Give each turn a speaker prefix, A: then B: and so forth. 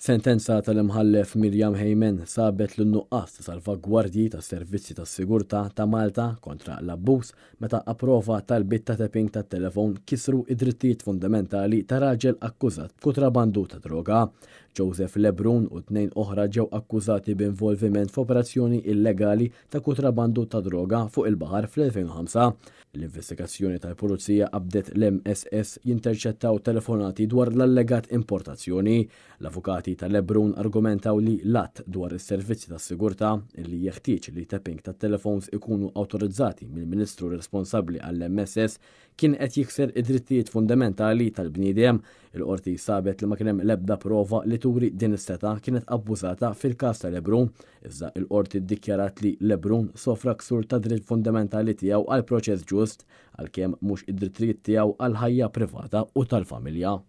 A: Sentenza tal-Imħallef Miriam Hayman sabet li n-nuqqas ta' salvagwardji tas-servizzi tas-sigurtà ta' Malta kontra l-abbuż meta approva talbiet ta' tapping tat-telefon kisru id-drittijiet fundamentali ta' raġel akkużat b'kutrabandu ta' droga. Joseph Lebrun u tnejn oħra ġew akkużati b'involviment f'operazzjoni illegali ta' kutrabandu ta' droga fuq il-baħar fl-2005. L-investigazzjoni tal-Pulizija qabdet l-MSS jinterċettaw telefonati dwar l-allegat importazzjoni. L-avukati ta' Lebrun argumentaw li l-att dwar is-servizzi tas-sigurtà li jeħtieġ li tapping tat-telefons ikunu awtorizzati mill-Ministru responsabbli għall-MSS kien qed jikser id-drittijiet fundamentali tal-bniedem. Il-qorti sabet li ma kien hemm l-ebda prova li turi din is-setgħa kienet abbużata fil-każ ta' Lebrun, iżda il-qorti ddikjarat li Lebrun sofra ksur ta' dritt fundamentali tiegħu għal proċess ġust, għalkemm mhux id-drittijiet tiegħu għal ħajja privata u tal-familja.